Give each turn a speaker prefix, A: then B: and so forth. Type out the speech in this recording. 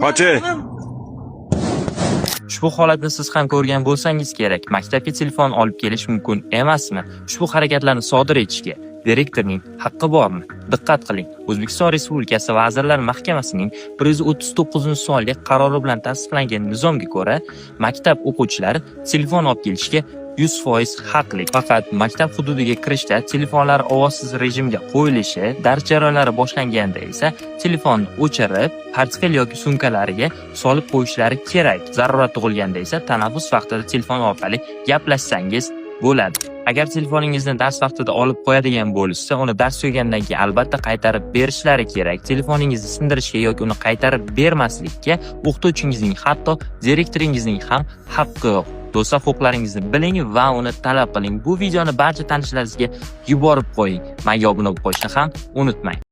A: Qochi.
B: Ushbu holatni siz ham ko'rgan bo'lsangiz kerak. Maktabga telefon olib kelish mumkin emasmi? Ushbu harakatlarni sodir etishga direktorning haqqi bormi? Diqqat qiling. O'zbekiston Respublikasi Vazirlar Mahkamasining 139-sonli qarori bilan tasdiqlangan nizomga ko'ra, maktab o'quvchilari telefon olib kelishga 100% haqli. Faqat maktab hududiga kirishda telefonlar ovozsiz rejimga qo'yilishi, dars jarayonlari boshlanganda esa telefonni o'chirib, portfel yoki sumkalariga solib qo'yishlari kerak. Zarurat tug'ilganda esa tanaffus vaqtida telefon orqali gaplashsangiz bo'ladi. Agar telefoningizni dars vaqtida olib qo'yadigan bo'lishsa, uni dars tugagandan keyin albatta qaytarib berishlari kerak. Telefoningizni sindirishga yoki uni qaytarib bermaslikka o'qituvchingizning, hatto direktoringizning ham haqqi yo'q. Do'stlar, huquqlaringizni biling va uni talab qiling. Bu videoni barcha tanishlaringizga yuborib qo'ying. Menga obuna bo'lib qo'yishni ham unutmang.